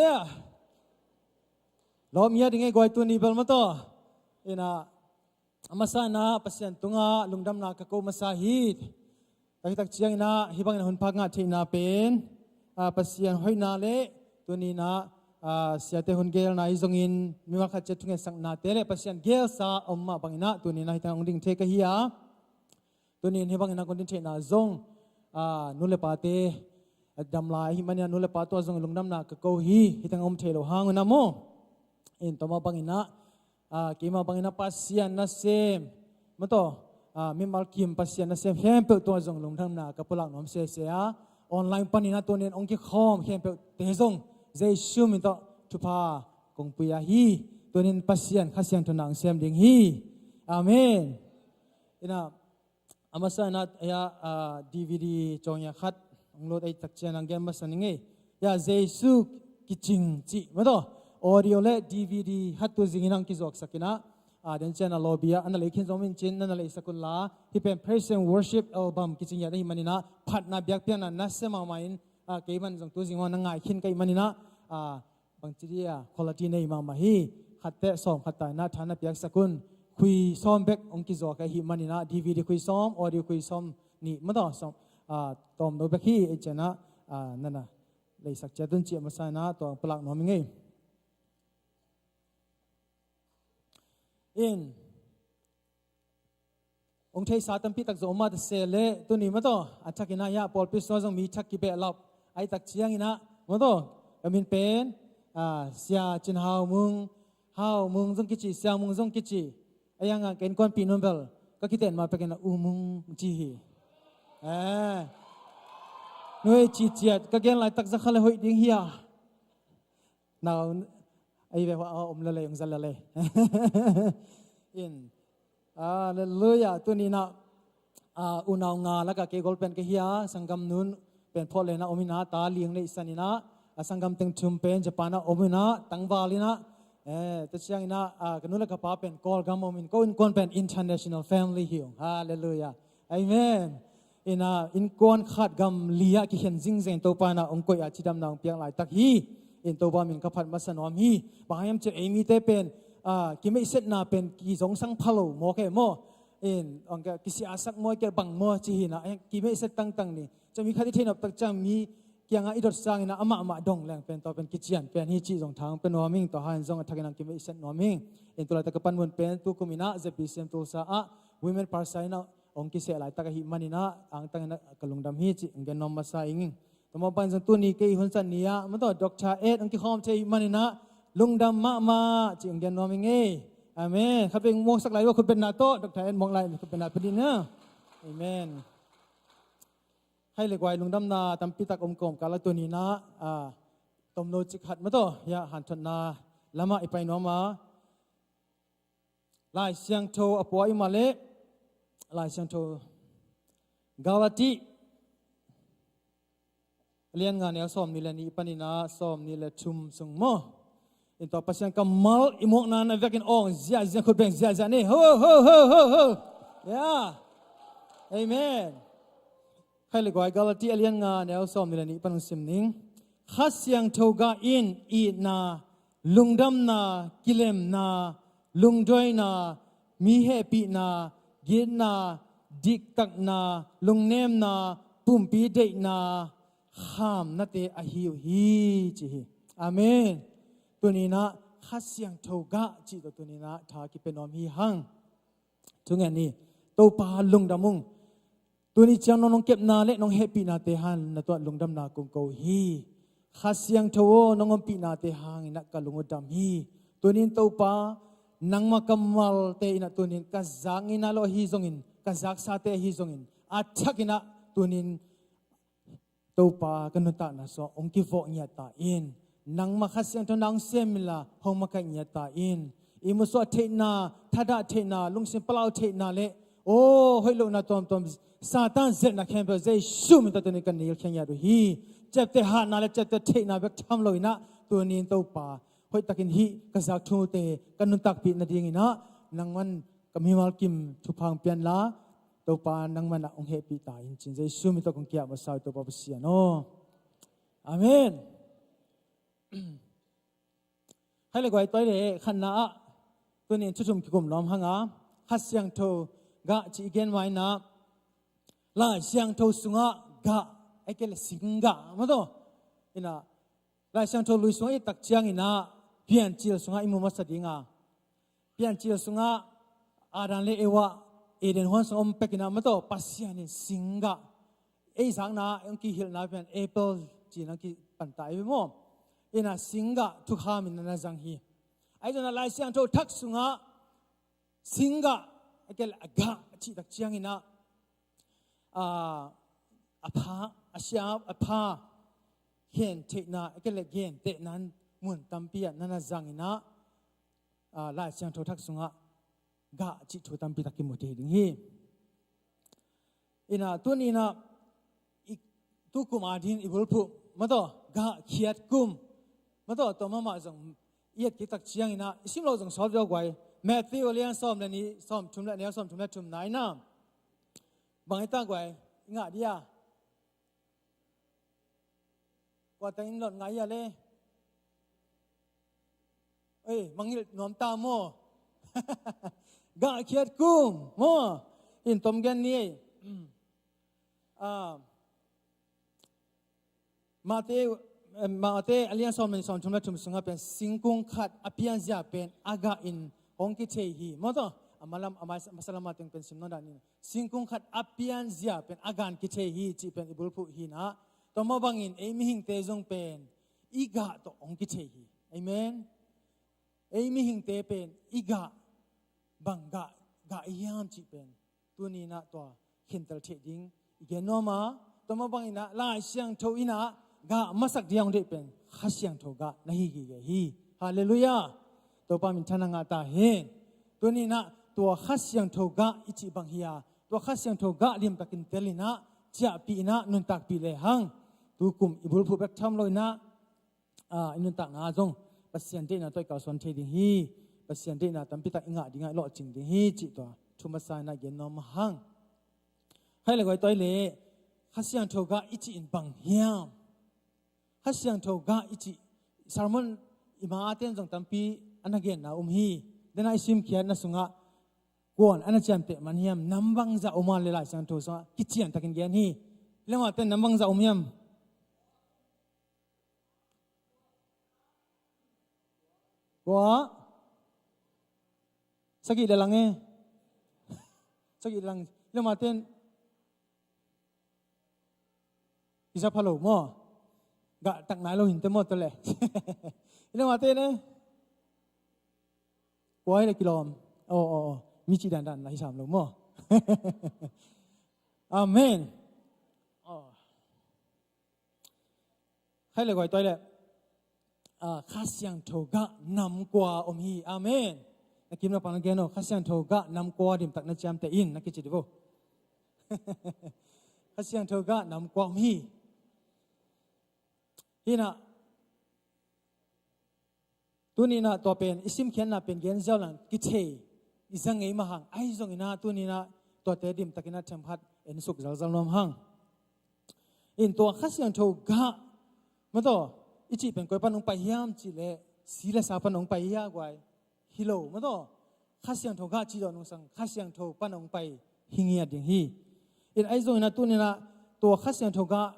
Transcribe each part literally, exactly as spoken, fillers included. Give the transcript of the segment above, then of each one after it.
Yeah. Lawm ngiat ding ei guai tuni bel maw taw. Ina, a masa ina Pasian tungah lungdamna ka ko masa hi. Taktak ciang ina hih bangin hun phak ngah theihna pen, ah, Pasian hoihna le tuni ina, ah, siate hun gelna hi zongin mimal khat ciat thungetsaknate le Pasian gelsa om mah bangin ah tuni ina hih tengah hong ding thei ka hi a. Tuni in hih bangin a kong din theihna zong, ah, nu le pate, ah, dam lai ahih manin a nu le pa tungah zong lungdamna ka ko hi, hih tengah om thei lo hang un a maw. In tua mah bangin ah, ah, keimah bangin ah Pasian nasem, maw taw, ah, mimal kim Pasian nasem khempeuh tungah zong lungdamna ka pulak nuam sese a, online panin ah tuni in hong kikhawm khempeuhte zong Jesu min tawh thupha kong pia hi. Tuni in Pasian Kha Siangtho na hong sem ding hi. Amen. Ina, a masa ina, ya, ah, D V D cawng ya khat hong lut ei tak ciang hong gen masa ning ei. Ya, Jesu kicing cih, maw taw. Audio le D V D khat tu zingin hong kizuaksak ina, ah, den ciang a lobby ah, a na lei khin zong min cin, na na leisak un la. Hih pen Praise and Worship Album kicing ya ahih manin ah, phatna biakpiakna nasia mahmah in, ah, kei man zong tu zing hong na ngai khin ka hih manin ah, ah, bangci dia, quality nei mahmah hi. Khat teh sawm khat ta ina tha na piaksak un. Khui sawm bek hong kizuak ahih manin ah, D V D khui sawm, audio khui sawm nih, maw taw, sawm, ah, tawm no bek hi, ei ciang ah, ah, na na leisak ciat un cih a masa ina tua hong pulak nuam ing ei. In, hong theihsa tampi tak zong om mah ta se leh, tuni maw taw, a thak ina ya, pawlpi sung ah zong mi thak kibehlap ahih tak ciang ina, maw taw, ka min pen, ah, Sia Cin Hau Mung, Hau Mung zong kici, Sia Mung zong kici. A yang a ka innkuanpih nu bel ka kiten mah pek ina U Mung ci hi. Eh. Nuai ci ciat, ka gen laitak za kha le hoih ding hi a. Nau, ei ve hua, a om lele, ong za lele. In. Halleluiah. Tuni ina, ah, unau nga lakah kei gol pen ka hi a, sanggam nu pen Portland ah om ina, ta li ong neihsan ina, a sanggam teng thum pen Japan ah om ina, tangval ina, eh, tua ciang ina, ah, ka nu le ka pa pen Kawlgam om in, ko innkuan pen international family hi ung. Halleluiah. Amen. Ina, innkuan khat gam li ah kikhen zingzeng Topa ina hong koih a cidamna hong piak laitak hi. In Topa min ka phat masa nuam hi. Bang hang hiam cih leh ei mite pen, ah, kimeihsetna pen kizongsang pha lo maw, kei maw. In, hong ka kisiasak maw, kei bang maw ci hi ina, eh, kimeihset tangtang ni. Cia mi khat i theihnop tak ciang mi kiangah i dot sang ina amah mah dong leng pen tua pen kician pen hi cih zong tha hong pia nuam ing, tua hang zong a thak ina hong kimeihset nuam ing. In tu laitak ka panmun pen tu kum ina Z B C M Tulsa ah women pastor ina hong kiseh laitak ahih man ina angtang ina ka lungdam hi cih hong gen nuam masa ing. Tua mah bang zong tuni kei hun san ni ah, maw taw, Doctor Ed hong kikhawm thei ahih man ina lungdam mahmah cih hong gen nuam ing ei. Amen. Khat vei hong muaksak lai ua khutbetna tawh, Doctor Ed muak lai khutbetna pia dih na. Amen. Khai le guai lungdamna tampi tak om kawmkal a tuni ina, ah, tomno cik khat maw taw, ya, hanthotna lamah i pai nuam a. Lai Siangtho a pua i mah leh, Lai Siangtho Galati a lian nga neu sawm nih le nih panin ah sawm nih le thum sung maw. In tua Pasian kammal i muakna na vekin awng ziahziah, khut beng ziahziah ni. Ho, ho, ho, ho, ho. Ya. Amen. Khai le guai Galati a lian nga neu sawm nih le nih pan hong sim ning. Kha Siangtho gah in itna, lungdamna, kilemna, lungduaina, mi hehpihna, gitna, diktakna, lungnemna, pumpi deihna, khamnate ahi uh hi, ci hi. Amen. Tuni ina Kha Siangtho gah cih tawh tuni ina tha kipia nuam hi hang. Thungen ni. Topa lungdam ung. Tuni ciang nong nong kepna le nong hehpihnate hang na tuah lungdamna kong ko hi. Kha Siangtho aw, nong ompihnate hang ina ka lung uh dam hi. Tuni in Topa, nangma kammalte ina tuni in ka zak ngeina lo ahi zongin, ka zaksate ahi zongin, a thak ina tuni in Topa ka nuntakna sungah hong kivawh ngiat ta in. Nangma Kha Siangtho na hong sem inla hong makaih ngiat ta in. I musuah theihna, thadah theihna, lungsim palau theihna le aw hoih lohna tuamtuam, Satan zelhna khempeuh Jesu min tawh tuni in ka nilkhia ngiat uh hi. Ciapteh hatna le ciapteh theihna bek tham lo ina tuni in Topa hoihtakin hih ka zak thute ka nuntakpih nading ina nangman ka mimal kim thupha hong pia inla, Topa nangman ah hong hehpih ta in, ci-in Jesu min tawh kong ki-ap masa uh Topa Pasian aw. Amen. Khai le guai, toi le khatna ah tuni in thu thum kikum nuam hang a, Kha Siangtho gah cih i gen ma in ah, Lai Siangtho sungah gah, ahih kei leh singgah, maw taw. In ah, Lai Siangtho lui sungah i et tak ciangin ah, Piancil sungah i mu masa ding a, Piancil sungah Adam le Eva Eden huan sungah om pek in ah, maw taw, Pasian in singgah, ei zakna, hong kihilhna pen apple ci-in hong kipan ta hi maw. In ah singgah thukham in na na zang hi. Ahi zongin ah Lai Siangtho Thak sungah singgah, ahih kei leh a gah cih tak ciangin ah, a, a pha, a siap, a pha, khen theihna, ahih kei leh gentehna mun tampi ah na na zang in ah, a, Lai Siangtho Thak sungah gah cih thu tampi tak kimu thei ding hi. In ah tuni in ah, i, tu kum a ding i bulphuh, maw taw, gah khiat kum, maw taw, tua mahmah zong i et kik tak ciangin ah, i sim loh zong sawt zaw guai. Matthew a lian sawm le nih, sawm thum le, neu sawm thum le thumna in ah, bang hi ta guai, i ngah dia? Kua teng in lot ngai a le? Ei, mangngilh nuam ta maw. Gah khiat kum maw. In tom gen ni ei. Ah, Mate, eh, Mate a lian sawm le nih, sawm thum le thum sungah pen singkung khat a pianzia pen a gah in hong kithei hi, maw taw. A malam, a mas-, masa lam a teng pen sim nawn dan in, singkung khat a pianzia pen a gah in kithei hi cih pen i bulphuh hi in ah, tua mah bangin ei mihingte zong pen i gah tawh hong kithei hi. Amen. Ei mihingte pen i gah, bang gah, gah i hiam cih pen tuni in ah tua khentel theih ding i gen nuam a, tua mah bangin ah Lai Siangtho in ah gah masak ding a hong deih pen Kha Siangtho gah na hi gige hi. Halleluiah. Topa minthanna ngah ta hen. Tuni in ah tua Kha Siangtho gah i cih bang hi a, tua Kha Siangtho gah limtakin tel in ah, ciahpih in ah, nuntakpih lehang tu kum i bulphuh bek tham lo in ah, a, i nuntakna zong Pasian deihna tawh i kalsuan thei ding hi. Pasian deihna tampi tak i ngah ding a, i lawhcing ding hi cih tua thu masa in ah gen nuam hang. Khai le guai, toi le Kha Siangtho gah i cih in bang hiam? Kha Siangtho gah i cih sermon i ma a ten zong tampi a na genna um hi. Den a i simkhiatna sungah kuan a na ciamteh man hiam? Nam bangzah om a le Lai Siangtho sungah kician takin gen hi. Lema ten nam bangzah om hiam? Kua? Sagih le lang e. Sagih le lang. Lema ten. Kisa pha lo maw. Gah tak nai lo hinte maw, tua le. Lema ten e. Kua hi le kilawm. Oh, oh, oh. Mi ci dandan la hi sam lo maw. Amen. Oh. Khai le guai, toi le, ah, Kha Siangtho gah nam kua om hi. Amen. Na kimna pan gen o, Kha Siangtho gah nam kua dimtak na ciamteh in, na kici di vo. Kha Siangtho gah nam kua om hi. Hi in ah, tuni in ah tua pen i simkhiatna pen gen ziau lang kithei i za ngei mah hang. Ahi zongin ah tuni in ah tuate dimtakin ah themkhat ensuk zalzal nuam hang. In tua Kha Siangtho gah, maw taw, i cih pen koi pan hong pai hiam cih leh, si le sa pan hong pai hia guai? Hi lo, maw taw. Kha Siangtho gah cih zawh nungsang Kha Siangtho pan hong pai hi ngiat ding hi. In ahi zongin ah tuni in ah tua Kha Siangtho gah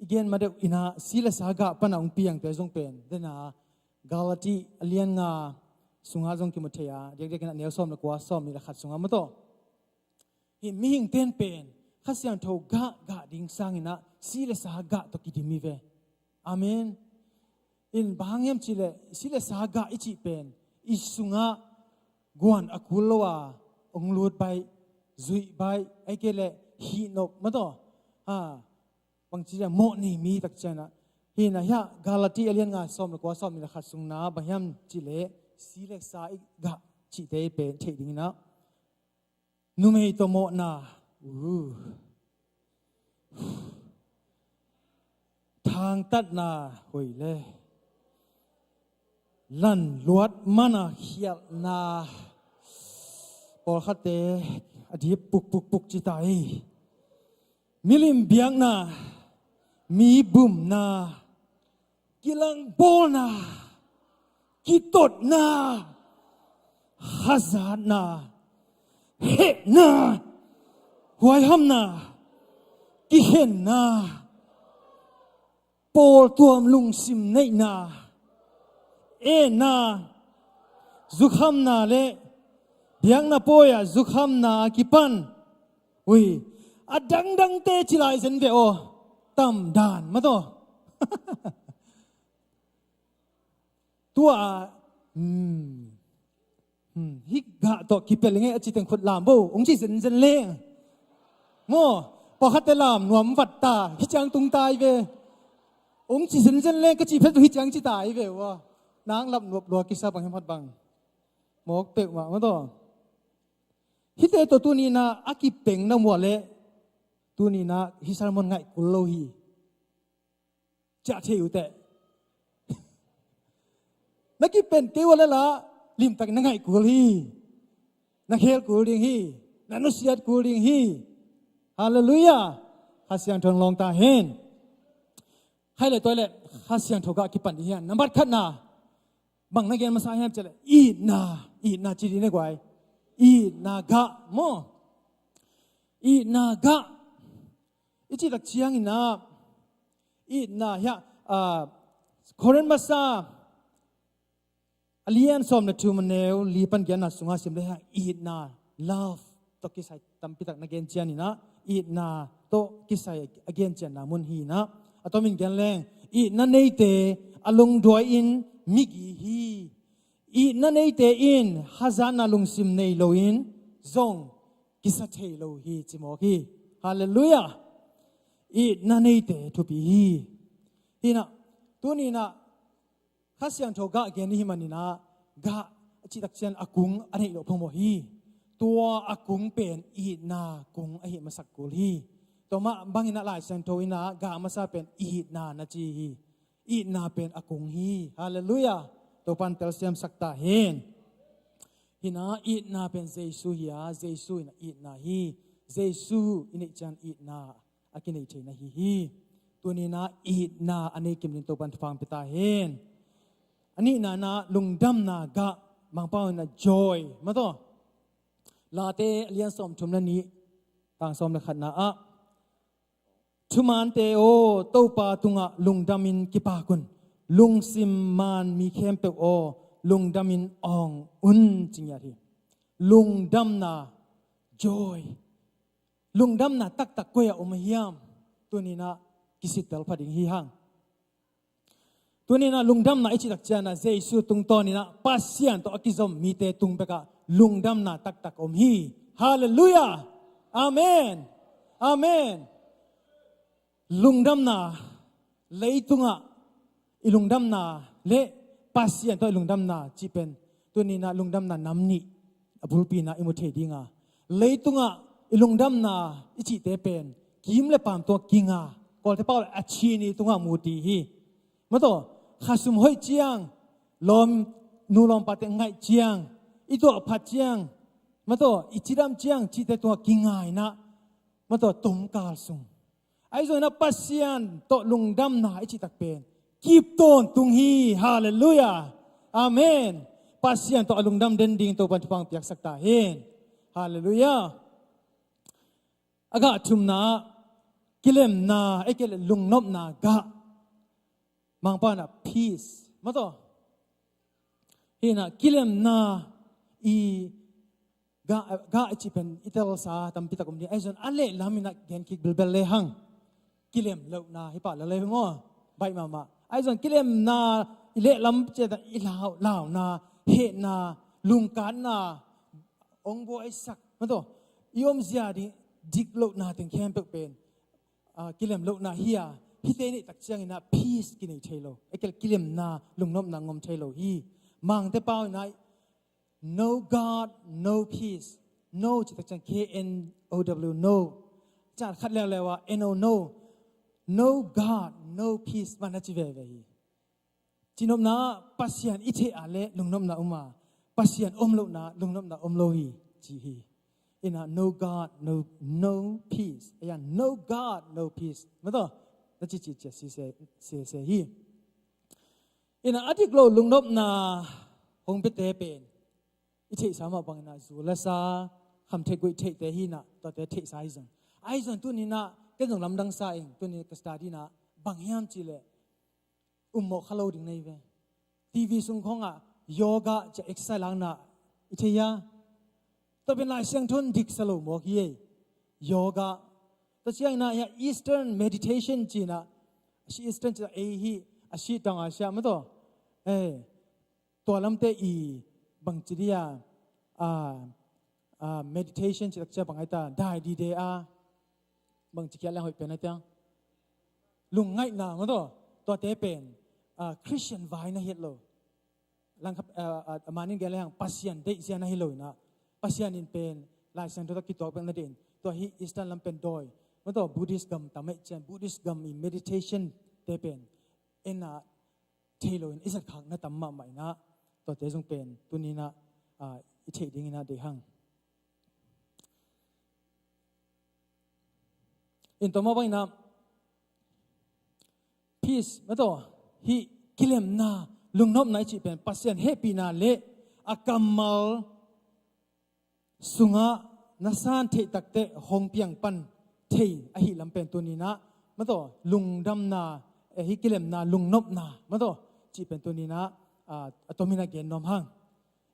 i gen ma deuh in ah, si le sa gah pan a hong piangte zong pen, den a Galati a lian nga sungah zong kimu thei a, diakdiak in ah neu sawm le kua, sawm nih le khat sungah, maw taw. Hi mihing ten pen Kha Siangtho gah gah ding sangin ah si le sa gah tawh kidim hi ve. Amen. In bang hang hiam cih leh, si le sa gah i cih pen i sungah guan a kul lo a hong lut baih, zuih baih, ahih kei leh hihnop, maw taw. Ha, bangci a mawh nei mi tak ciangin ah. Hi in ah hiah Galati a lian nga, sawm le kua, sawm nih le khat sung in ah bang hiam cih leh, si le sa i gah cihte i pen theih dingin ah, numei tawh mawhna, uh, thangtatna, hoih le, lanluat man a khialhna, pawlkhatte a dip pukpukpuk ci ta hi. Milim biakna, mi bumna, kilangbawlna, Kitotna, hazatna, hehna, huaihamna, kikhenna, pawltuam lungsim neihna, enna, zukhamna le biakna pawi-ah zukhamna a kipan. Ui, a dangdangte ci lai zen ve aw. Tamdan mataw. Tua, hmm, hmm, hih gah tawh kipel ngei a ci teng khut lam bo, ong ci zenzen leng. Maw, pawlkhatte lam nuam vat ta, hih ciang tung ta hi ve. Ong ci zenzen leng ka cih phet uh hih ciang ci ta hi ve ua. Nang lap nuap lua kisa bang hiam hat bang. Mawk peuhmah mataw. Hihte tawh tuni-in ah a kipeng na muah leh tuni-in ah hih sermon ngaih kul lo hi. Ciah thei uh teh. Na kipen kei uh leh lah limtak na ngaih kul hi. Na khel kul ding hi. Na nusiat kul ding hi. Halleluiah. Kha Siangtho in lawng ta hen. Hai le tuai le Kha Siangtho gah kipan ding hiam? Nambat khatna, bang na gen masa hiam cih leh itna, itna ci ding na guai. Itna gah maw. Itna gah. I cih tak ciangin ah itna hiah, ah, Korin masa a lian sawm le thum a neu li pan giatna sungah sim le hiah itna, love tawh kisai tampi tak na gen cianin ah itna tawh kisai a gen cianna mun hi-in ah a tomin gen leng, itna neite a lungduai in migi hi. Itna neite in hazatna lungsim nei loin zong kisa thei lo hi ci mawk hi. Halleluiah. Itna neite thupi hi. Hi-in ah tuni-in ah Kha Siangtho gah gen i hih manin ah gah a cih tak ciang a kung a neih loh phamawh hi. Tua a kung pen itna kung ahi masak kul hi. Tua mah bangin ah Lai Siangtho in ah gah masa pen itna na ci hi. Itna pen a kung hi. Halleluiah. Topan telsiamsak ta hen. Hi-in ah itna pen Jesu hi a, Jesu in ah itna hi. Jesu i neih ciang itna a kinei theihna hi hi. Tuni-in ah itna a nei kim ding Topan thupha pia ta hen. A nihna-in ah lungdamna gah, Mangpau in ah joy mataw. Late a lian sawm thum le nih, tang sawm le khatna ah, thumante aw, Topa tungah lungdamin kipak un. Lungsim man mi khempeuh aw, lungdamin awng un ci ngiat hi. Lungdamna, joy. Lungdamna taktak koi-ah om hiam? Tuni-in ah kisittel pha ding hi hang. Tuni-in ah lungdamna i cih tak ciang ah Jesu tungtawnin ah Pasian tawh a kizom mite tung bekah lungdamna taktak om hi. Halleluiah. Amen. Amen. Lungdamna, leitungah i lungdamna le Pasian tawh i lungdamna cih pen tuni-in ah lungdamna nam nih a bulpi-in ah i mu thei ding a, leitungah i lungdamna i cihte pen kim le paam tungah kinga, Kawlte pau le a chini tungah mu ti hi. Mataw, khasum hoih ciang, lawm, nu lawmpate ngaih ciang, i tuah phat ciang, mataw, i cidam ciang cihte tungah kinga-in ah, mataw, tomkal sung. Ahi zongin ah Pasian tawh lungdamna i cih tak pen kip tawntung hi. Halleluiah. Amen. Pasian tawh a lungdam den ding Topan thupha piaksak ta hen. Halleluiah. A gah thumna ah kilemna, ei kei le lungnopna gah, Mangpau in ah peace mataw. Hi-in ah kilemna i gah, gah i cih pen i telsa tampi tak om ding. Ahi zongin a lehlam in ah gen kik bilbel le hang. Kilem lohna hi pah lel le maw. Baih mahmah. Ahi zongin kilemna i lehlam ciat ah i lau, launa, hehna, lungkatna, ong buaisak mataw, i omzia ding dik lohna teng khempeuh pen, ah, kilem lohna hi a, hihte i neih tak ciangin ah peace kinei thei lo. Ei kei le kilemna, lungnopna ngom thei lo hi. Mangte pau in ah no God, no peace. No cih tak ciang K N O W, no. Ciang khat leuleu ah N O, no. No God, no peace mah na ci veve hi. Cihnopna ah Pasian i theih a leh lungnopna om a, Pasian om lohna lungnopna om lo hi ci hi. Hi-in ah no God, no, no peace. Ei a no God, no peace mataw, na ci ci cia sese, sese hi. Inah a dik lo lungnopna hong piate pen i theihsa mah bangin ah zu le sa, khamtheih guihtheihte hi inah tuate theihsa hi zong. Ahi zong tuni inah ken zong lamdang sa ing, tuni ka study inah bang hiam cih leh ummawh kha lo ding na hi ve. TV sung khawngah yoga ci-a exercise lakna i thei hia? Tua pen Lai Siangtho in diksa lo mawk hi ei. Yoga. Tua ciang inah hiah Eastern meditation ci inah, a si Eastern ci inah ei hi, a si tawng a sia mataw. Eh, tua lamte i bangci dia, ah, ah, meditation ci tak cia bang ai ta, dai dide a, bangci kia leng hoih pen a tiang. Lungngaihna mataw, tuate pen, ah, Christian vai na hi lo. Langkhat, ah, ah, a manin gen lehang Pasian deihzia na hi lo inah, Pasian in pen Lai Siangtho tawh kituak bek na deih in, tua hi Eastern lam pen dawi mataw, Buddhist gam tam ei cian, Buddhist gam i meditation te pen en a thei lo in i zat khak na tam mahmah inah, tuate zong pen tuni inah, ah, i theih ding inah deih hang. In tua mah bang inah peace mataw, hih kilemna, lungnopna i cih pen Pasian hehpihna le a kammal sungah na san theih takteh hong piang pan thei ahih lam pen tuni inah mataw, lungdamna, eh, hih kilemna, lungnopna mataw cih pen tuni inah, ah, a tomin a gen nuam hang.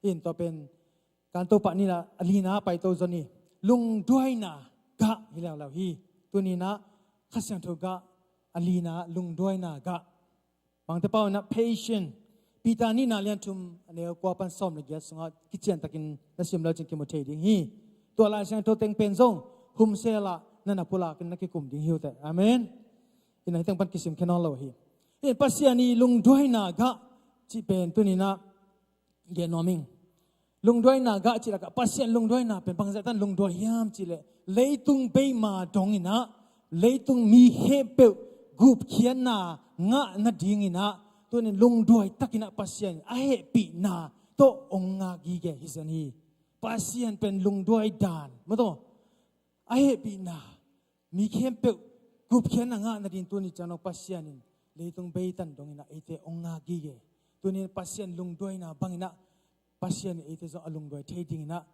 In tua pen Kanto pah ni inah a lina paito zaw ni. Lungduaina gah hi leuleu hi. Tuni inah Kha Siangtho gah, a lina lungduaina gah. Mangte pau inah patient. Peter nihna lian thum a neu kua pan sawm le giat sungah kician takin na sim leu cin kimu thei ding hi. Tua Lai Siangtho teng pen zong humsel ah na na pulak in na kikum ding hi uh teh. Amen. Inah hih teng pan kisim khe nawn lo hi. In Pasian i lungduaina gah cih pen tuni inah gen nuam ing. Lungduaina gah cih lakah Pasian lungduaina pen bangzah tan lungduai hiam cih leh leitung beima dong inah, leitung mi khempeuh gupkhiatna ngah nading inah, tuni in lungduai tak inah Pasian a hehpihna tawh hong ngak gige hi zen hi. Pasian pen lungduai dan mataw, a hehpihna mi khempeuh gupkhiatna ngah nading tuni ciang dong Pasian in leitung bei tan dong inah eite hong ngak gige. Tuni in Pasian lungduaina bang inah Pasian in eite zong a lungduai thei ding inah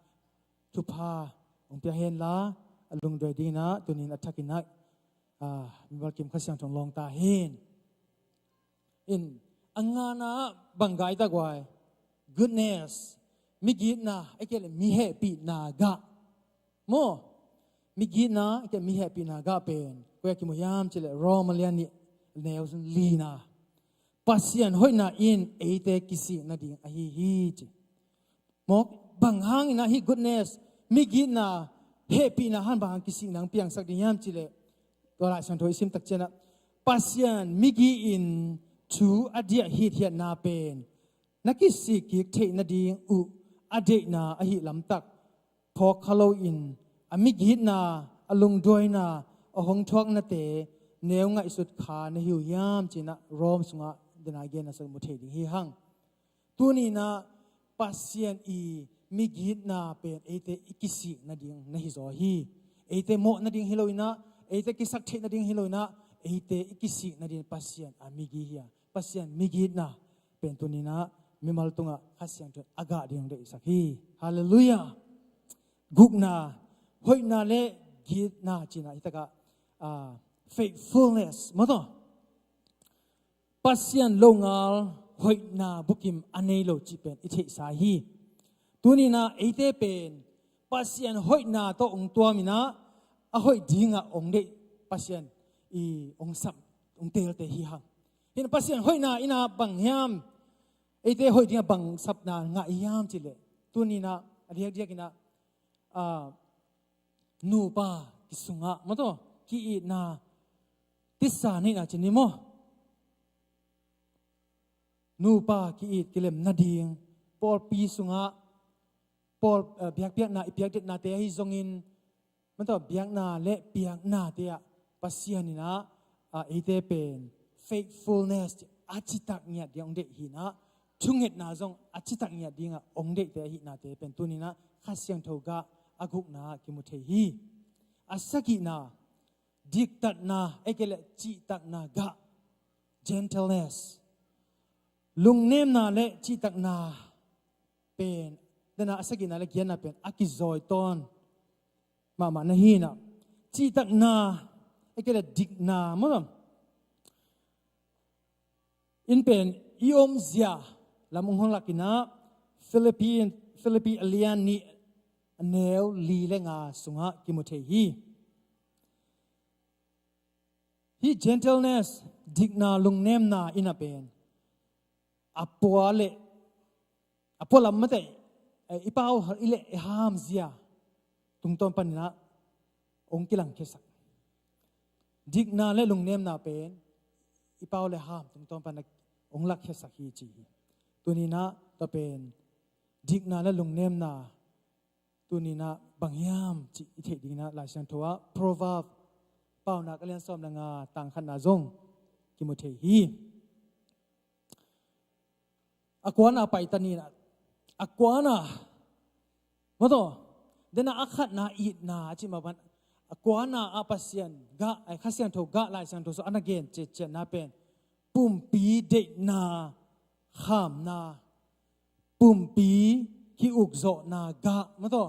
thupha hong pia hen la, a lungduai ding inah tuni in a thak inah, ah, mimal kim Kha Siangtho hong lawng ta hen. In a ngana bang gai tak uai, goodness, migitna, a kei leh mi hehpihna gah. Maw, migitna a kei leh mi hehpihna gah pen koi ah kimu hiam cih leh Rom a lian nih neu lina. Pasian hoihna in eite kisik nading ahi hi ci. Maw, bang hang inah hih goodness, migitna, hehpihna hang bang hang kisik nang piangsak ding hiam cih leh, tua Lai Siangtho i sim tak ciang ah Pasian migih in thu a diah hithiatna pen na kisik kik theih nading uh a deihna ahih lamtak phawk kha loin a migitna, a lungduaina, a hong thuaknate neu ngaihsut kha na hi uh hiam ci inah Rom sungah dena genna sung mu thei ding hi hang. Tuni inah Pasian i migitna pen eite i kisik nading na hi zaw hi. Eite mawh nading hi lo inah, eite kisak theih nading hi lo inah, eite i kisik nading Pasian a migih hi a. Pasian migitna pen tuni inah mimal tungah Kha Siangtho in a gah ding hong deihsak hi. Halleluiah. Gukna, hoihna le gitna ci inah hih takah, ah, faithfulness mataw, Pasian longal hoihna bukim a nei lo cih pen i theihsa hi. Tuni inah eite pen Pasian hoihna tawh hong tuam inah a hoih dingah hong deih Pasian i hong sap, hong teelte hi hang. Hi inah Pasian hoihna inah bang hiam, eite hoih dingah bang sapna ngah i hiam cih leh, tuni inah a diakdiak inah, ah, nupa kisungah mataw, ki-itna, tisa neihna ci ni maw. Nupa ki-it kilem nading, pawlpi sungah, pawl, eh, biakpiakna, i piakdetnate ahi zongin, mataw, biakna le piaknate ah Pasian inah, ah, eite pen faithfulness a citak ngiat ding hong deih hi inah, thungetna zong a citak ngiat dingah hong deihte ahihnate pen tuni inah Kha Siangtho gah a gukna ah kimu thei hi. A sagihna, diktatna, a kei leh cihtakna gah, gentleness. Lungnemna le cihtakna pen, dena a sagihna le giatna pen a kizawi tawn mahmah na hi inah, cihtakna a kile dikna maw, in pen i omzia lam ung hong lak inah, Philippi, Philippi a lian nih a neu li le nga sungah kimu thei hi. Hih gentleness, dikna, lungnemna in a pen a pua le a pua lam mate, eh, i pau i le i ham zia tungtawn paninah ong kilangkhiasak. Dikna le lungnemna pen i pau le ham tungtawn paninah ong lakkhiasak hi ci hi. Tuninah tua pen dikna le lungnemna tuninah bang hiam cih i theih dinginah Lai Siangtho ah Proverb, Paunak a lian sawm le nga tang khatna zong kimu thei hi. A kuana paita ninah, a kuana, maw taw, dena a khatna itna a cih mah bang, a kuana ah Pasian gah, ai, Kha Siangtho gah, Lai Siangtho sung a na gen ciatciatna pen pumpi deihna, khamna, pumpi ki-ukzawhna gah, maw taw.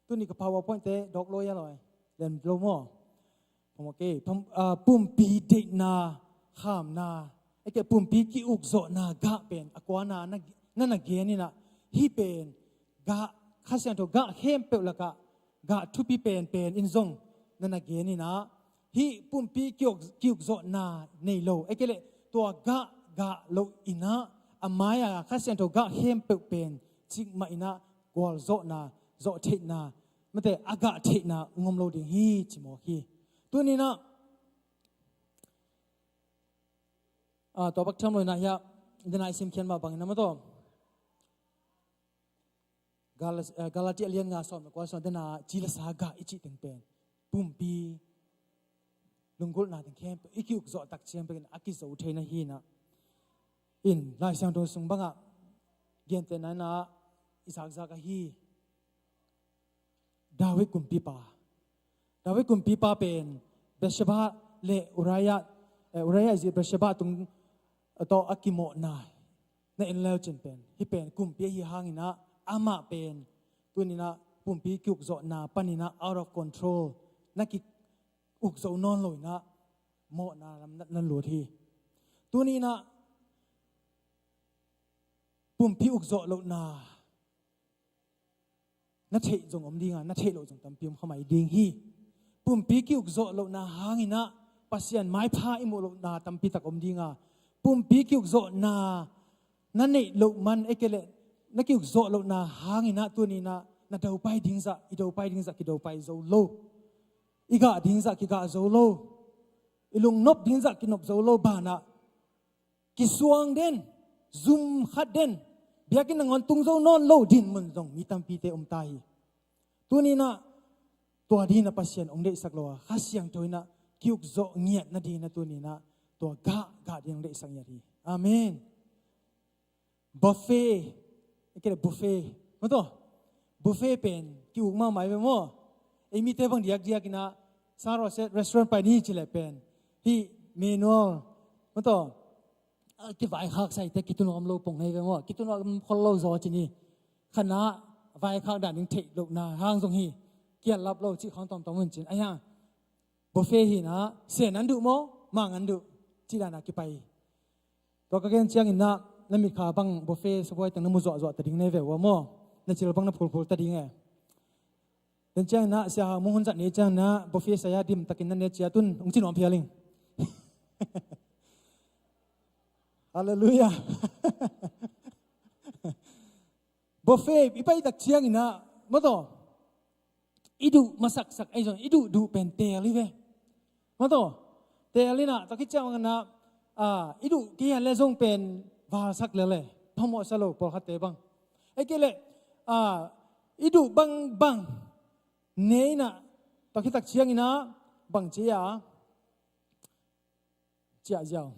Tuni ka PowerPoint te dawk lo ia lawi, lem lo maw. Pum-, okay. Pum-, ah, pumpi deihna, khamna, eke pumpi ki-ukzawhna gah pen a kuana na, na na gen inah, hih pen gah, Kha Siangtho gah khempeuh lakah gah thupi penpen in zong na na gen inah, hih pumpi ki-uk, ki-ukzawhna nei lo, eke le tua gah, gah lo inah, a mai-a Kha Siangtho gah khempeuh pen cikmah inah gualzawhna, zawhtheihna, mate, a gah theihna ung om lo ding hi ci mawk hi. Tuninah, ah, tua bak tham lo inah hiah, dena i simkhiat mah bangin a, maw taw, Galas-, eh, Galati a lian nga sawm le kua sung dena ci le sa gah i cih teng pen pumpi lunggulhna teng khempeuh i ki-ukzawh tak ciang bekin a kizo thei na hi inah. In Lai Siangtho sung bangah gentehna inah i zakzak ahi David kumpipa. David kumpipa pen Bathsheba le Uriah, eh, Uriah i zi Bathsheba tung tawh a kimawhna na en leu cin pen, hih pen kumpi ahi hanginah amah pen tuninah pumpi ki-ukzawhna paninah out of control, na ki-ukzo nawn lo inah mawhna lam na, na lut hi. Tuninah pumpi ukzawh lohna na theih zong om dinga, na theih loh zong tampi om kha mai ding hi. Pumpi ki-ukzawh lohna hanginah Pasian maipha i muh lohna tampi tak om dinga, pumpi ki-ukzawhna na neih loh man, eke le na ki-ukzawh lohna hanginah tuninah na dopai dingzah i dopai dingzah kidopai zo lo, i gah dingzah kigah zo lo, i lungnop dingzah kinop zo lo banah kisuang den, zum khat den, biakinn nangawn tung zo nawn lo dinmun zong mi tampite om ta hi. Tuninah tua dinah Pasian ong deihsak lo a, Kha Siangtho inah ki-ukzawh ngiat nadinah tuninah tua gah, gah din ong deihsak ngiat hi. Amen. Buffet, eke le buffet, maw taw, buffet pen ki-uk mahmah hi ve maw. Ei mite bang diakdiak inah Saraw restaurant pai ni ci le pen hih menu, maw taw, a kivaikhak saite kitunawm lo pong nei ve maw, kitunawm khol lo zaw ci ni. Khatna vaikhak dan ding theih lohna hang zong hi, kiallap lo cih khawng tawmtawm hun cin ahi hang. Buffet hinah, sen an duh maw, mang an duh, cih danah kipai hi. Tua ka gen cianginah na mitkha bang buffet sabuai teng na mu zuahzuah ta ding nei ve ua maw, na cil bang na phulphul ta ding e. Den cianginah sia ha mu hun zat nei cianginah buffet saya dim takin na ne ciat un ung ci nuam phial ing. Halleluiah. Buffet i pai tak cianginah, maw taw, i duh masaksak ei zong i duh duh pen teel hi ve. Maw taw, teel inah tua khit cianginah, ah, i duh kei a le zong pen valsak lele, phamawhsa lo pawlkhatte bang. Ei kei le, ah, i duh bangbang ne inah tua khit tak cianginah bang ci a, ciah ziau.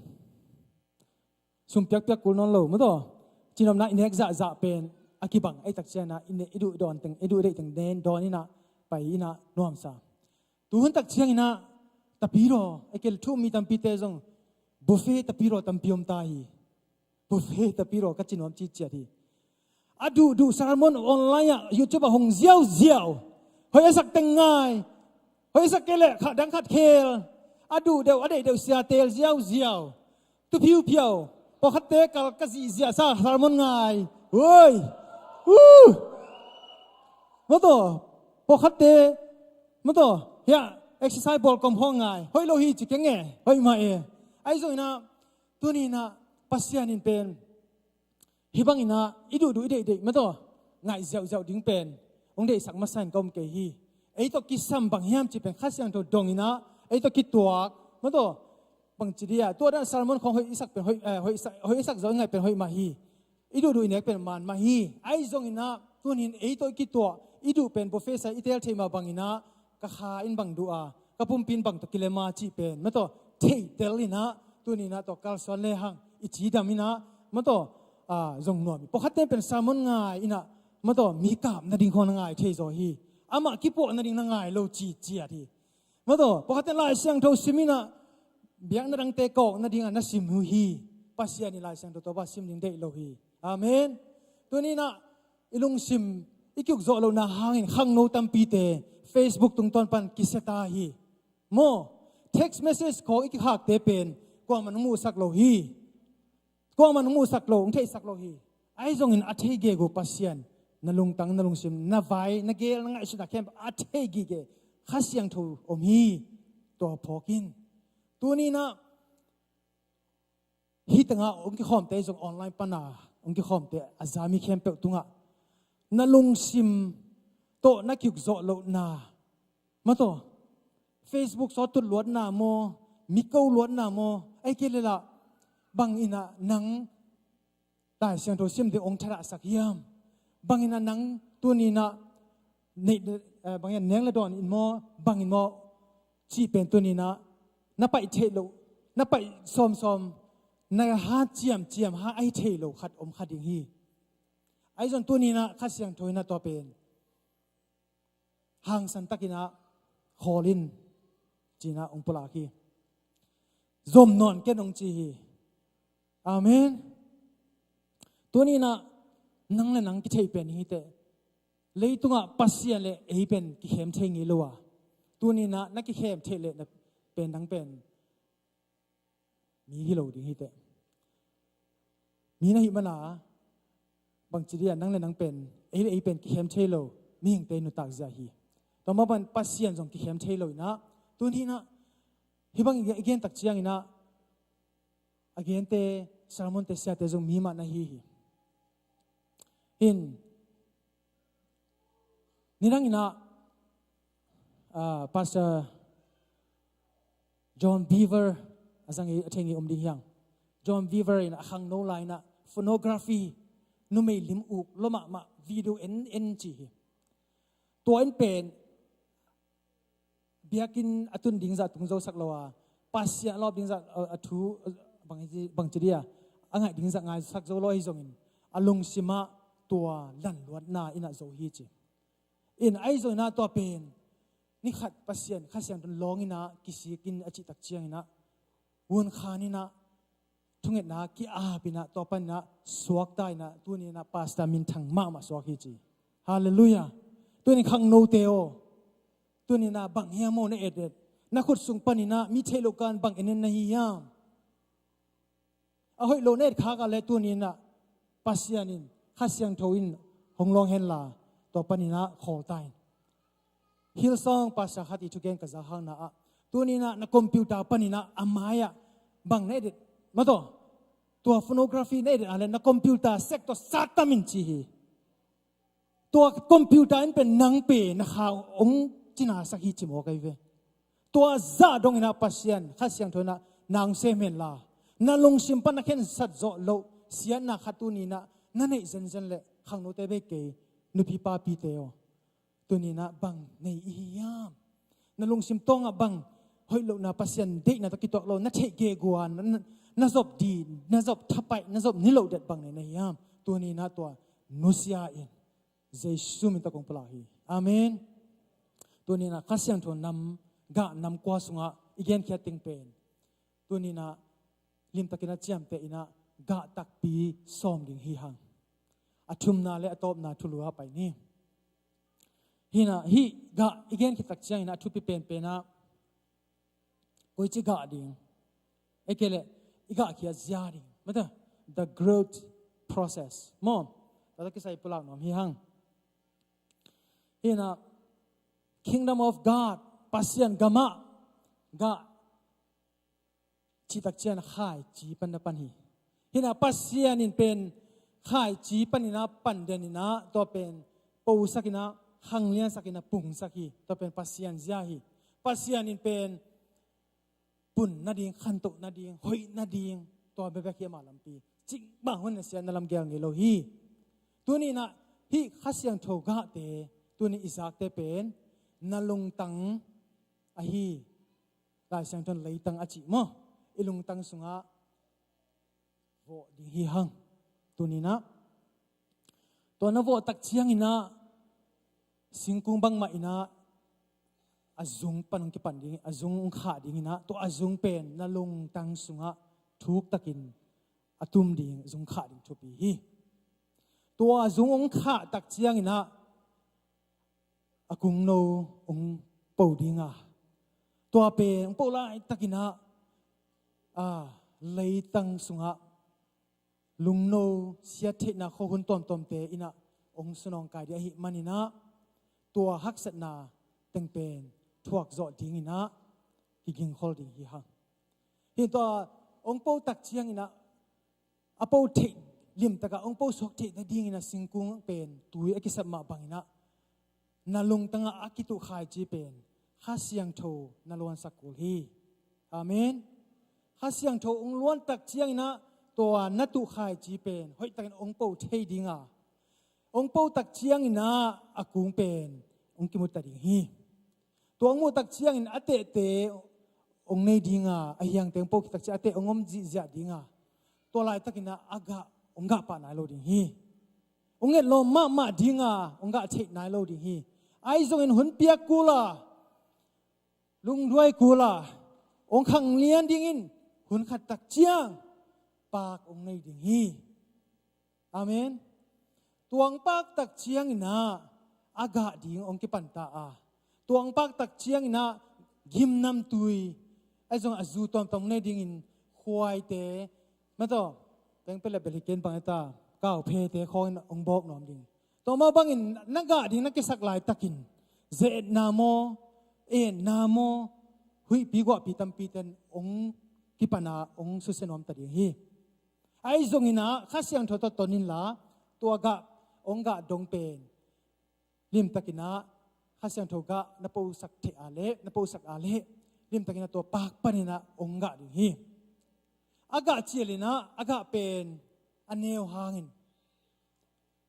Sum piakpiak kul nawn lo, maw taw. Cinopna i nek zahzah pen a kibang ei tak cianginah i ne, i duh dawn teng, i duh deih teng nen dawn inah pai inah nuamsa. Tuhun tak cianginah tapidaw, ei kei le thu um mi tampite zong buffet tapidaw tampi om ta hi. Buffet tapi raw ka ci nuam ciciat hi. A duhduh sermon online ah YouTube ah hong ziauziau. Hoih a sak teng ngai. Hoih a sak kei leh khat dang khat khel. A duh deuh a deih deuh sia teel ziauziau. Tu phiuphiau. Pawlkhatte kal ka zihziah sa sermon ngai. Oi. Uh. Maw taw. Pawlkhatte. Maw taw. Hiah exercise bawl kawm hawng ngai. Hoih lo hi ci keng e. Hoih mah e. Ahi zongin ah tuni in ah Pasian in pen hih bangin ah i duhduh i deihdeih maw taw ngaih ziauziau ding pen hong deihsak masa in ka om kei hi. Ei tawh kisam bang hiam cih pen Kha Siangtho dongin ah ei tawh kituak maw taw bangci dia tua dan sermon khawng hoih i sak pen hoih, eh, hoih i sak, hoih i sak zo i ngaih pen hoih mah hi. I duhduh i nek pen man mah hi. Ahi zongin ah tuni in ei tawh i kituak i duh pen buffet sa i teel thei mah bangin ah ka kha in bang duh a ka pumpi in bang tawh kilem a cih pen maw taw theihtel in ah tuni in ah tua kalsuan lehang i cidam in ah maw taw, ah, zong nuam hi. Pawlkhatte pen sermon ngai in ah maw taw mi kap nading khawng na ngai thei zaw hi. Amah kipuah nading na ngai lo ciciat hi. Maw taw pawlkhatte Lai Siangtho sim in ah biakna dangte kawk nading ah na sim uh hi. Pasian in Lai Siangtho tawh bang sim ding deih lo hi. Amen. Tuni in ah i lungsim i kiukzawh lohna hangin khangno tampite Facebook tungtawn pan kisia ta hi. Maw, text message khawng i kikhakte pen kuamah in hong muhsak lo hi. Kuamah in hong muhsak lo, hong theihsak lo hi. Ahi zongin a thei gegu Pasian na lungtang, na lungsim, na vai, na gel, na ngaihsutna khempeuh a thei gige Kha Siangtho om hi. Tua phawk in tuni in ah hih tengah hong kikhawmte zong online pana hong kikhawmte a za mi khempeuh tungah na lungsim tawh na kiukzawh lohna maw taw Facebook sawt tut luatna maw, mi ko luatna maw, ei kei leh lah bangin ah nang Lai Siangtho sim ding hong thadah sak hiam? Bangin ah nang tuni in ah neih, eh, bangin ah neng le dawn in maw, bangin maw cih pen tuni in ah na paih theih loh, na paih sawmsawm, na hat ciamciam ha ahi thei lo khat om kha ding hi. Ahi zong tuni in ah Kha Siangtho in ah tua pen hangsan takin ah khawl in ci in ah hong pulak hi. Zom nawn ken hong ci hi. Amen. Tuni in ah nang le nang kitheih pen hi teh. Leitungah Pasian le ei pen kikhem thei ngei lo a, tuni in ah na kikhem theih leh na pen nang pen mi hi lo ding hi teh. Mi na hih mana bangci dia nang le nang pen ei le ei pen kikhem thei lo mihingte nuntak zia hi. Tua mah bang Pasian zong kikhem thei lo in ah tuni in ah hih bang i gen tak ciangin ah a gente, sermonte, siate zong mi mah na hi hi. Hin nidang in ah, ah, Pastor John Beaver a zang i a thei ngei om ding hiang. John Beaver in a khangno lai in ah phonography, numei lim uk lua mahmah video en en ci hi. Tua in pen biakinn a tun ding zah tung zosak lo a, Pasian a lawp ding zah, a, a thu, a, bang ci, bang ci dia a ngaih ding zah ngaisak zo lo ahi zongin a lungsim ah tua lanluatna in ah zo hi ci. In ahi zongin ah tua pen ni khat Pasian Kha Siangtho in lawng in ah kisik in a cih tak ciangin ah Vuan Khan in ah thungetna ki-ap in ah tua pan in ah suakta in ah tuni in ah pastor minthang mahmah suak hi ci. Halleluiah. Tuni khangnote aw, tuni in ah bang hiam aw na et et? Na khut sung pan in ah mi theih loh kan bang en en na hi hiam? A hoih lo na et khak a leh tuni in ah Pasian in Kha Siangtho in hong lawng hen la tua pan in ah khawl ta in. Hillsong pastor khat i thugen ka za hangna ah tuni in ah na computer pan in ah a mai ah bang na edit maw taw, tua phonography na edit a leh na computer sek tawh sat tam in ci hi. Tua computer in pen nang pen na kha hong cina sak hi ci mawk ahi ve. Tua zah dong in ah Pasian Kha Siangtho in ah na hong sem hen la, na lungsim pan na khensat zawh loh siatna khat tuni in ah na neih zenzen leh khangnote bei kei, nupi papite aw, tuni in ah bang nei i hi hiam? Na lungsim tawngah bang hoih lohna, Pasian deihna tawh kituak lo na theih gegu a na, na, na zop ding, na zop thapaih, na zop niloh det bang nei na hi hiam? Tuni in ah tua nusia in Jesu min tawh kong pulak hi. Amen. Tuni in ah Kha Siangtho nam gah nam kua sungah i genkhiat teng pen tuni in ah limtakin a ciamteh in ah gah takpi sawm ding hi hang. A thumna le a tawpna thulu ah pai ni. Hi-in ah hih gah i gen khit tak ciangin ah a thupi penpen ah koici gah ding, ei kei leh i gah khiat zia ding, mate, the growth process maw? Tua tawh kisai pulak nuam hi hang. Hi-in ah Kingdom of God, Pasian gam ah gah cih tak ciang khaici pan na pan hi. Hi-in ah Pasian in pen khaici panin ah pan den in ah, tua pen posak in ah, khangliansak in ah, pungsak hi. Tua pen Pasian zia hi. Pasian in pen pun nading, khantoh nading, hoih nading, tua bekbek hi ama lampi. Cikmah hun a siatna lam gel ngei lo hi. Tuni-in ah hih Kha Siangtho gahte, tuni i zakte pen na lungtang ahi. Lai Siangtho in leitang a cih maw? I lungtang sungah vawh ding hi hang. Tuni-in ah tua na vawh tak ciangin ah singkung bangmah in ah a zung pan hong kipan ding, a zung hong khah ding in ah, tua a zung pen na lungtang sungah thuktakin a tum ding, zung khah ding thupi hi. Tua a zung hong khah tak ciangin ah a kungno hong po ding a, tua pen hong po laitakin ah, a, leitang sungah lungno siattheihna khuahun tuamtuamte in ah hong sunawngkai ding ahih manin ah, tua haksatna teng pen thuak zawh dingin ah kigingkhol ding hi hang. Hi tua hong po tak ciangin ah a po theih limtak ah hong po suak theih nadingin ah singkung pen tui a kisap mah bangin ah na lungtang ah a kituh khaici pen Kha Siangtho na luansak kul hi. Amen. Kha Siangtho hong luan tak ciangin ah tua na tuh khaici pen hoihtakin hong po thei ding a, hong po tak ciangin ah a kung pen hong kimu ta ding hi. Tua hong muh tak ciangin a tehte hong nei ding a, a hiangte hong po khit tak ciang a teh hong om zihziah ding a, tua laitakin ah a gah hong gah pah nai lo ding hi. Hong etlawm mahmah ding a, hong gah theih nai lo ding hi. Ahi zongin hun piak kul a, lungduai kul a, hong khanglian dingin hun khat tak ciang paak hong nei ding hi. Amen. Tua hong paak tak ciangin ah a gah ding hong kipan ta a, tua hong paak tak ciangin ah gimnamtui, ahi zong a zu tuamtuam nei dingin khuaite, mataw, pengpelep bel hi ken bang e ta, kauphete khawngin hong bawk nuam ding. Tua mah bangin na gah ding na kisak laitakin ze-etna maw, etna maw, huihpi guahpi tampite'n hong kipan a hong susia nuam ta ding hi. Ahi zongin ah Kha Siangtho tawh ton inla, tua gah, hong gah dong pen limtakin ah Kha Siangtho gah na posak theih a leh, na posak a leh, limtakin ah tua paak panin ah hong gah ding hi. A gah cialin ah a gah pen a neu hangin,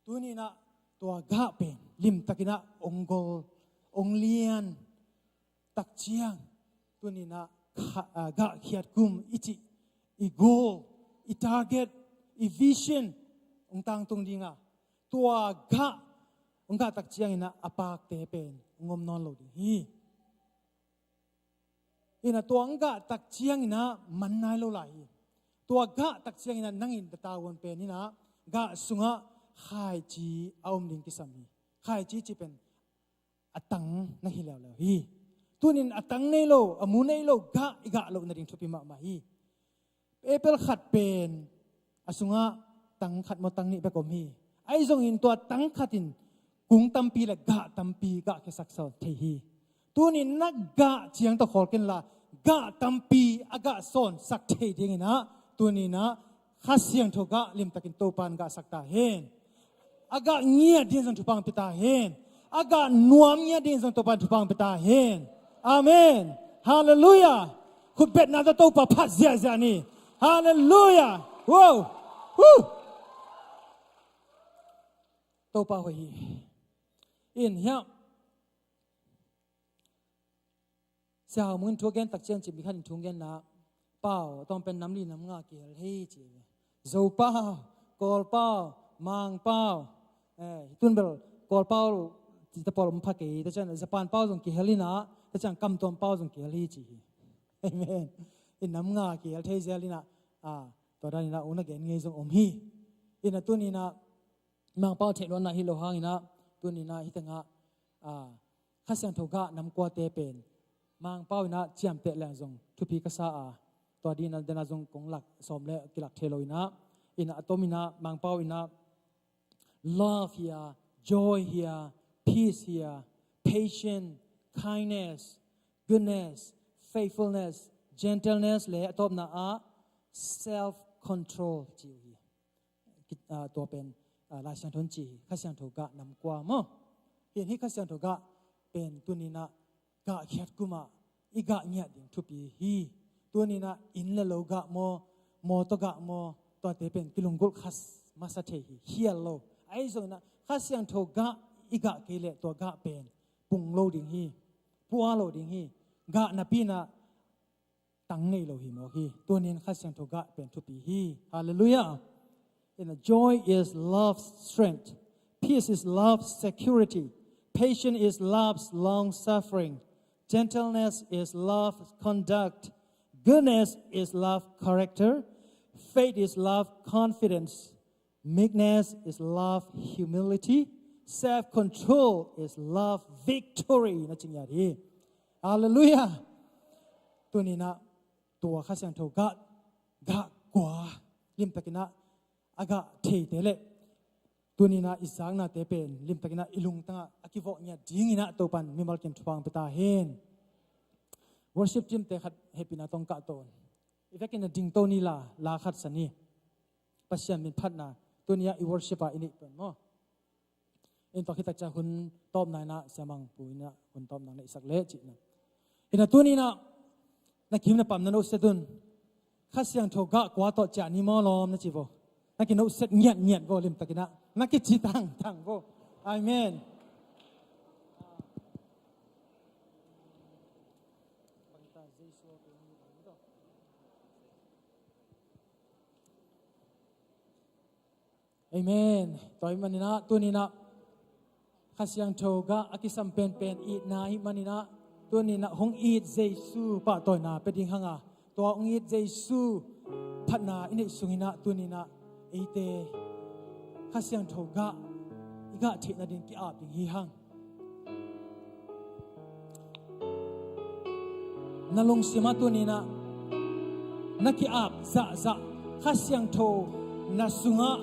tuni-in ah tua gah pen limtakin ah hong gol, hong lian tak ciang, tuni-in ah kha-, ah, gah khiat kum i cih, i goal, i target, i vision hong tangtung ding a, tua gah hong gah tak ciangin ah a paakte pen hong om nawn lo ding hi. Hi-in ah tua hong gah tak ciangin ah man nai lo lai hi. Tua gah tak ciangin ah nang in na tavuan pen in ah gah sungah khaici a om ding kisam hi. Khaici cih pen a tang na hi leuleu hi. Tuni-in a tang nei lo, a mu nei lo gah i gah loh nading thupi mahmah hi. Apple khat pen a sungah tang khat maw tang nih bek om hi. Ahi zongin tua tang khat in kung tampi le gah tampi gah khiasak sawn thei hi. Tuni-in na gah ciang tawh khawl kenla, gah tampi a gah sawnsak thei dingin ah, tuni-in ah Kha Siangtho gah limtakin Topa'n gahsak ta hen. A gah ngiat ding zong thupha hong pia ta hen. A gah nuam ngiat ding zong Topa'n thupha hong pia ta hen. Amen. Halleluiah. Khutbetna tawh Topa phat ziahziah ni. Halleluiah. Wow. Woo. Topa hoih hi. In hiam. Sia Hau Mung in thu a gen tak ciang cih mi khat in thu a gen na, pau tawm pen nam li nam nga kihel hi ci. Zo pau, Kawl pau, Mang pau. Eh, hi tun bel Kawl pau ci ta pawl om pha kei, ta ciang Japan pau zong kihel hi na, ta ciang Kamtuam pau zong kihel hi ci hi. Amen. In nam nga kihel thei zel hi na, ah, Tua daninah ung na gen ngei zong om hi. Inah tuninah Mangpau theihluatna hi lo hanginah tuninah hih tengah, ah, Kha Siangtho gah namkuate pen Mangpau inah ciamteh leng zong thupi ka sa a, tua dinah dena zong kong lak sawm le kilak thei lo inah, inah a tom inah Mangpau inah love hi a, joy hi a, peace hi a, patience, kindness, goodness, faithfulness, gentleness le a tawpna ah self control ci uh hi. Ki-, ah, tua pen, ah, Lai Siangtho in ci hi, Kha Siangtho gah namkua maw? Hi, hih Kha Siangtho gah pen tuninah gahkhiat kumah i gah ngiat ding thupi hi. Tuninah inn le lo gah maw, mawtaw gah maw, tuate pen kilunggulh kha masa thei hi, khial lo. Ahi zonginah Kha Siangtho gah i gah kei leh tua gah pen pung lo ding hi, pua lo ding hi. Gah napi inah tang nei lo hi mawk hi. Tunin Kha Siangtho gah pen thupi hi. Hallelujah. In joy is love's strength. Peace is love's security. Patience is love's long suffering. Gentleness is love's conduct. Goodness is love character. Faith is love confidence. Meekness is love humility. Self control is love victory. Na ci ngiat hi. Hallelujah. Tuninah tua Kha Siangtho gah, gah kua limtakinah a gah theite le tuninah i zaknate pen limtakinah i lungtangah a kivawh ngiat dinginah Topan mimal kim thupha hong pia ta hen. Worship team te khat hehpihna tawh kah to un. I vekin a dingto ni la, la khat sa ni. Pasian min phatna tunia i worship a i neih tuan maw? In tua khit tak ciang hun tawpna inah siamang pu inah hun tawpna neihsak leh cihna. Inah tuninah na kim na pam na nohset un. Kha Siangtho gah kua tawh ciah ni maw lawm na ci vo. Na kinohset ngiatngiat vo limtakinah. Na kici tangtang vo. Amen. Amen. Tua ahih maninah tuninah Kha Siangtho gah a kisam penpen itna ahih maninah tuninah hong it Jesu pahtawina pia ding hanga, tua hong it Jesu phatna i neih sunginah tuninah eite Kha Siangtho gah i gah theih nading ki-ap ding hi hang. Na lungsimah tuninah na ki-ap zahzah, Kha Siangtho na sungah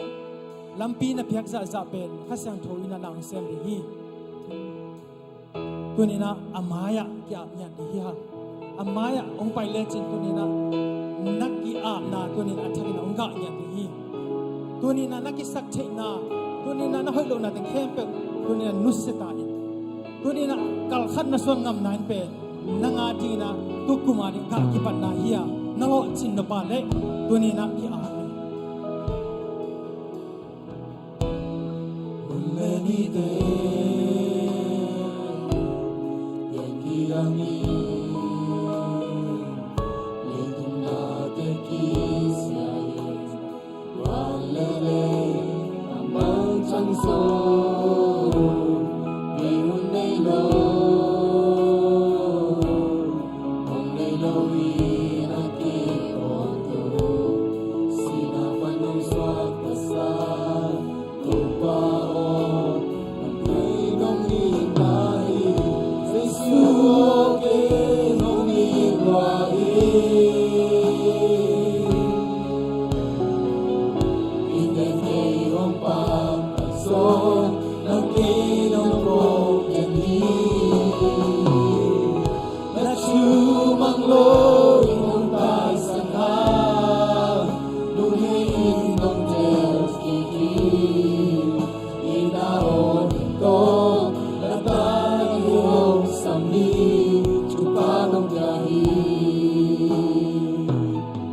lampi na piak zahzah pen Kha Siangtho inah na hong sem ding hi. Tuninah a mai-ah ki-ap ngiat ding hi hang. A mai-ah hong pai lecin tuninah na ki-apna tuninah a thakin a hong gah ngiat ding hi. Tuninah na kisak theihna, tuninah na hoih lohna teng khempeuh tuninah nusia ta in. Tuninah kalkhat na suan ngamna in pen nang a dinginah tukum a ding gah kipatna hi a, na lawhcin nop a leh tuninah ki-ap in.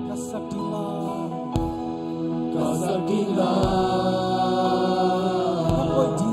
Ka sak ding la, ka sak ding la, ka hoih ding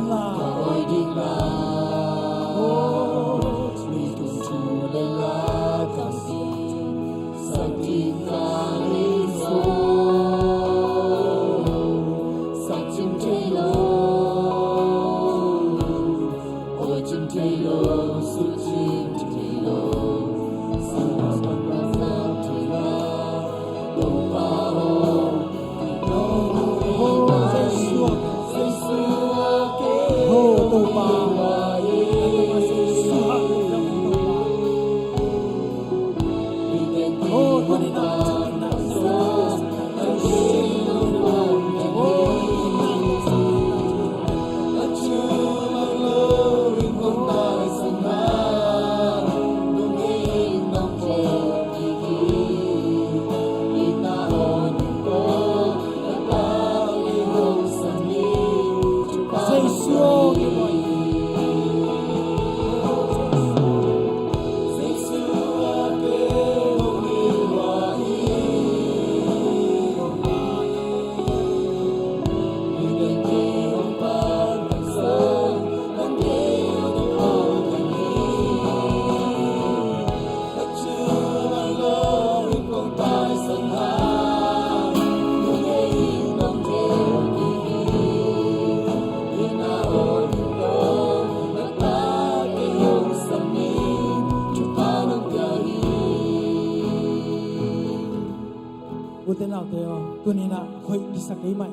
Ute naute aw, tuninah hoih kisa kei mai.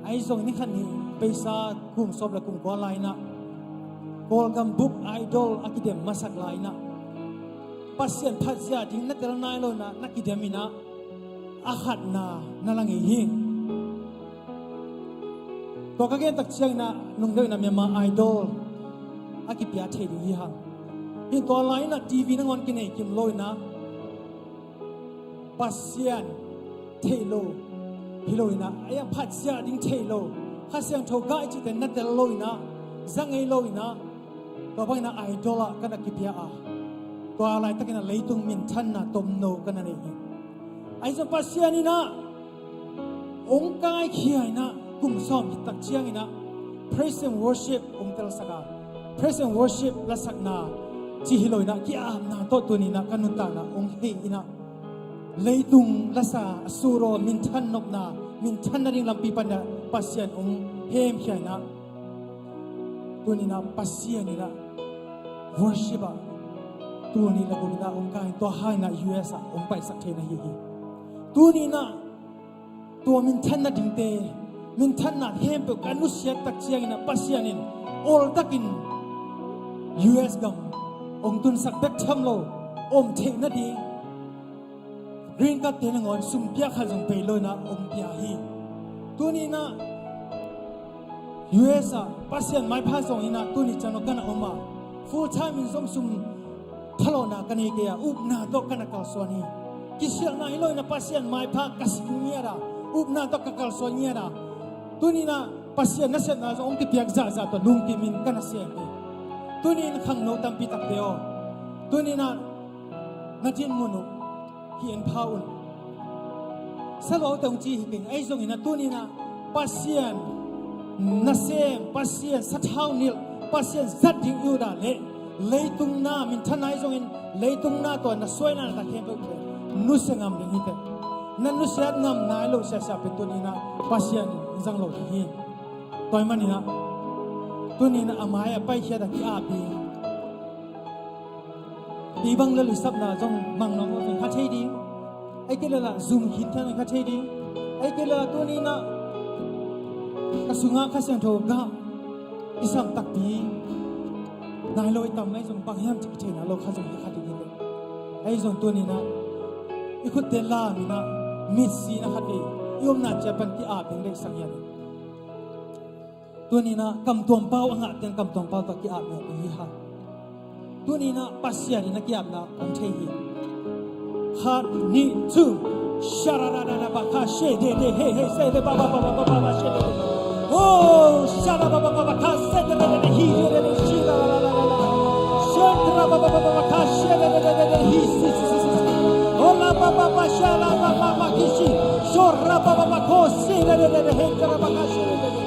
Ahi zong ni khat ni, peisa kum sawm le kum kua lai-inah Kawlgam bup Idol a kidem masak lai-inah Pasian phatzia ding na tel nai lo inah na kidem inah a khatna na la ngei hi. Tua ka gen tak cianginah nungdeuh inah Myanmar Idol a kipia thei ding hi hang. Hih tua lai-inah T V nangawn kinei kim lo inah Pasian theih lo hi lo inah, a phatzia ding theih lo, Kha Siangtho gah i cihte na tel lo inah, za ngei lo inah, tua bang inah Idol ah ka na kipia a, tua laitakinah leitung minthanna tomno ka na nei hi. Ahi zong Pasian inah hong kaikhia inah kum sawm hi tak cianginah praise and worship hong telsak a, praise and worship lasakna ci hi lo inah ki-apna tawh tuninah ka nuntakna hong hei inah leitung lasa a suraw minthan nopna, minthan nading lampi paninah Pasian hong hemkhia inah tuninah Pasian inah worship ah tuni le guminah hong kai, tua hanginah U S ah hong paisak thei na hi hi. Tuninah tua minthan nadingte, minthanna khempeuh ka nusiat tak cianginah Pasian in oltakin U S gam hong tunsak bek tham lo, om theih nading green card te nangawn sum pia khat zong bei lo inah hong pia hi. Tuninah U S ah Pasian maipha zong inah tuni ciang lo ka na om a, full time in zong sum phalawhna ka nei kei a, upna tawh ka na kalsuan hi. Kisialhna hi lo inah Pasian maipha ka si ngiat a, upna tawh ka kalsuan ngiat a, tuninah Pasian nasepna zong hong kipiak zahzah tawh lungkimin ka na sem hi. Tunin khangno tampi takte aw, tuninah na dinmun uh hi en pha un. Saluaute hong ci hi keng, ahi zongin a tuninah Pasian nasem, Pasian sathau nilh, Pasian zat ding i ut a leh leitung na minthanna ahi zongin leitung na tua na suaina na ta khempeuh pen nusia ngam ding hi teh. Na nusiat ngam nai loh siasia pen tuninah Pasian in zang lo ding hi. Tua ahih maninah tuninah a mai-ah paikhiat a ki-ap ding. Pi bang le luisapna zong mang nuam lo zong kha thei ding. Ei kei le lah zum khit khian zong kha thei ding. Ei kei le lah tuninah ka sungah Kha Siangtho gah i sam takpi nai lo i tam nai zong bang hiam cih thei nai lo kha zong hi kha ding hi. Ei zong tuninah i khutte laminah mitsi na khat vei i omna ciat pan ki-ap ding deihsak hian. Tuninah kamtuam pau a ngahte in kamtuam pau tawh ki-ap ngiat ding hi hang. Tuninah Pasian in a ki-apna om thei hi. Khat, nih, thu. Sharararabakashe de de he he se de ba ba ba ba ba ba ba she de de. Oh, sharabababakashe de de de de hi de de de shi la la la la la la. Shentrabababakashe de de de de de hi si si si si si. Oh la ba ba ba sharabababakashe. Shorabababakoshe de de de de he trabakashe de de de.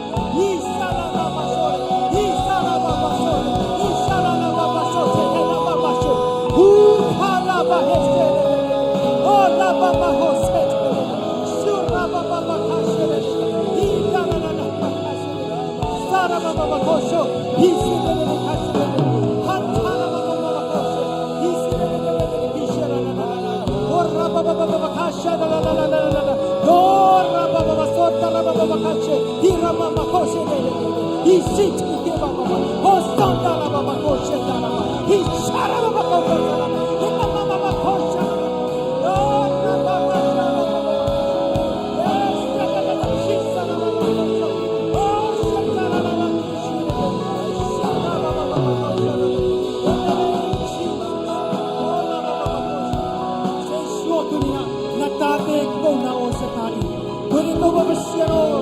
Jesu aw, tuni-in ah na tate ko na aw sia ta in. Tuni Topa Pasian aw,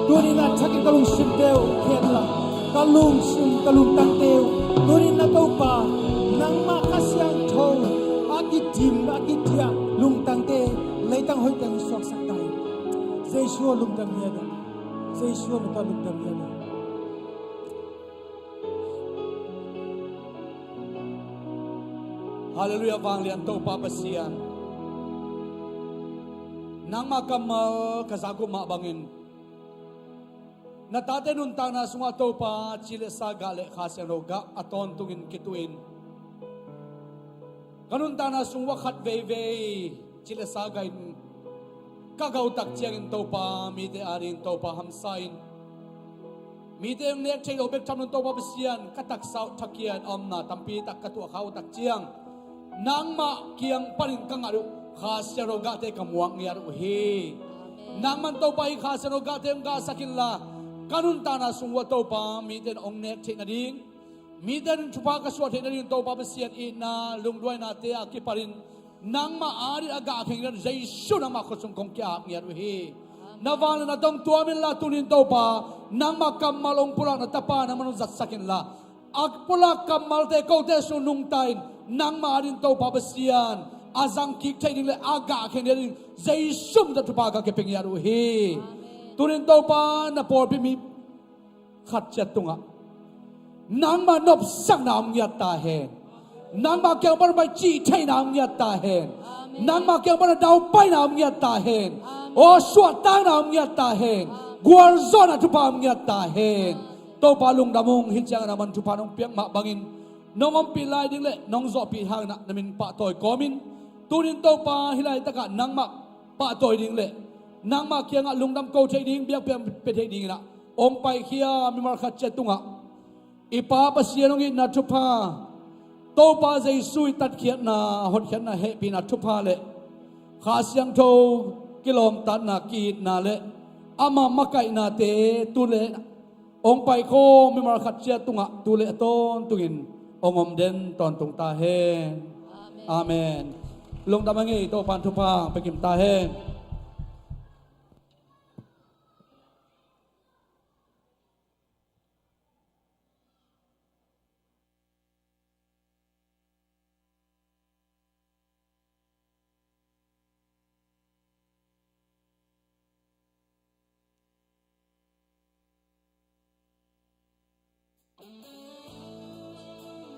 tuni-in ah thakin ka lungsimte uh khen la, ka lungsim, ka lungtangte uh tuni-in ah Topa, nangmah Kha Siangtho a kidim, a kidiah lungtangte leitang hoih teng suaksak ta in. Jesu aw, lungdam hi a, Jesu aw, na tawh lungdam hi a. Halleluiah, vanglian Topa Pasian. Nangmah kammal ka zak uh mah bangin na tate nuntakna sungah Topa, ci le sa gah le Kha Siangtho gah a tawntungin kituhin ka nuntakna sung uah khat veivei ci le sa gah in ka gah uh tak ciangin Topa, mite adingin Topa hamsa in, mite hong nek theih loh bek tham lo in Topa Pasian, ka taksa uh thakia in a omna tampi tak ka tuahkhak uh tak ciang nangmah kiang panin ka ngat uh Kha Siangtho gahte ka muak ngiat uh hi. Nangman Topa, hih Kha Siangtho gahte hong gahsak inla, ka nuntakna sung uah Topa, mite in hong nek theih nading, mite in thupha ka suah theih nading Topa Pasian, itna lungduainate a kipanin nangmah adingin a gah khia in, Jesu nangmah khut sung kong ki-ap ngiat uh hi. Na vangliatna tawh hong tuam inla, tuni-in Topa, nangmah kammal hong pulak na tapa nangman hong zatsak inla, a pulak kammalte kote sung nungta in, nangmah adingin Topa Pasian, a zangkik theih ding le a gah khia ding Jesu min tawh thupha ka kipia ngiat uh hi. Tuni-in Topa, na pawlpi mi khat ciat tungah nangmah nopsakna om ngiat ta hen. Nangmah kiang pan pai cih theihna om ngiat ta hen. Nangmah kiang pan a daupaina om ngiat ta hen. Aw suahtakna om ngiat ta hen. Gualzawhna thupha om ngiat ta hen. Topa lungdam ung, hih ciangin nangman thupha nong piak mah bangin nong ompih lai ding le nong zawhpih hangin na min pahtawi kawmin, tuni-in Topa, hih laitakah nangmah pahtawi ding le nangmah kiangah lungdam ko theih ding, biakpiak pia theih dingin ah hong paikhia mimal khat ciat tungah i Pa Pasian hong itna thupha, Topa Jesu i tatkhiatna, hotkhiatna, hehpihna thupha le Kha Siangtho kilawmtatna, ki-itna le ama makaihnate tu le hong paikhawm mimal khat ciat tungah tu le a tawntungin hong om den tawntung ta hen. Amen. Lungdam a ngei, Topa'n thupha pia kim ta hen.